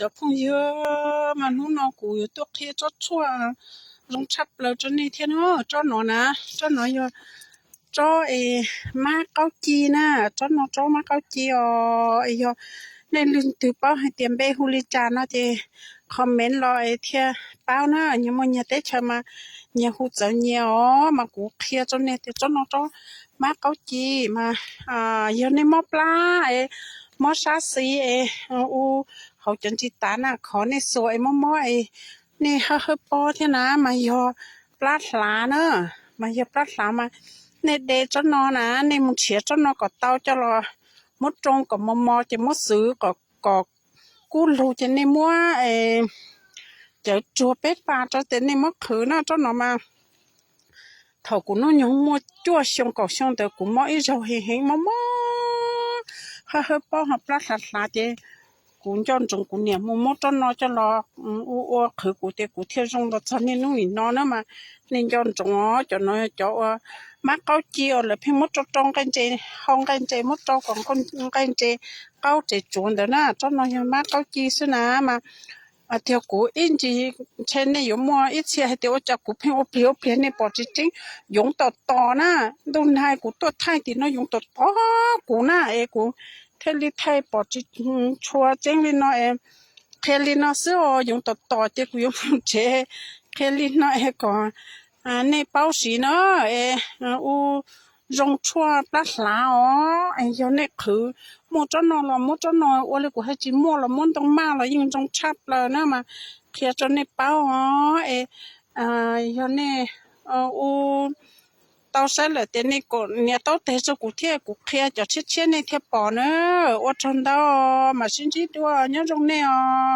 cov phooj ywg, mas hnub no kuv yuav tuaj qhia tsob tshuaj zoo tshaj plaws rau nej thiab no. Tsob no na, tsob no yog tsob es mab qaub ci na. Tsob no tsob mab qaub ci os. Yog nej leej twg paub hais tias npe hu li cas no ces comment los es thiaj paub na. Nyias muaj nyias teb chaws mas nyias hu txawv nyias os. Mas kuv qhia rau nej tias tsob no tsob mab qaub ci mas yog nej mob plab es mob sab xis es u hauv cov ntsis tav na, khov nej xuas es mob mob es nej hawb hawb pob thiab na, mas yog plab hlav na. Mas yog plab hlav mas nej de tsob no na, nej mus nrhiav tsob no kom tau coj los muab roo kom mos mos ces muab xwv kom kub lug ces nej muab cawv tsuag peb pas rau ces nej muab qhwv na. Tsob no mas thaum kuv hnub nyoog muaj cuaj xyoo kaum xyoo ntawd kuv mob ib zaug heev heev, mob mob hawb hawb pob ho plab hlav hlav ces kuv nco ntsoov kuv niam mus muab tsob no coj los ua ua qhwv kuv ces kuv thiaj zoo los txog niaj hnub nim no na. Mas nej nco ntsoov os, cov no cov uas mab qaub ci uas lawv pheej muab rau rau nqaij ntses, hau nqaij ntses muab rau kom nqaij ntses qaub res tsuav ntawd na. Tsob no yog mab qaub ci xwb na. Mas tiag kuv ib ntsis ntshe nej yuav muaj ib txhia hais tias ua cas kuv pheej ua pliag ua pliag nej pom tsis tseeb, yoov tom tom na. Ntuj nag kuv tuaj thaij tim no yoov tom tom kuv na es kuv thiaj li thaij pom tsis tshua tseeb li no es qhia li no xwb os. Yoov tom tom ces kuv yuav mus tsev qhia li no es kom nej paub siv na es u zoo tshuaj plab hlav os. Es yog nej qhwv muaj tsob no los muab tsob no, ua li kuv hais tsis muaj los muab ntoo maj los yeej zoo tshaj plaws na. Mas qhia rau nej paub os es yog nej u tau saib lawm ces nej kom nias taub teg rau kuv thiab kuv qhia cov tshiab tshiab nej thiaj pom na. Ua tsaug ntau, mam sib ntsib dua, nyob zoo nej os.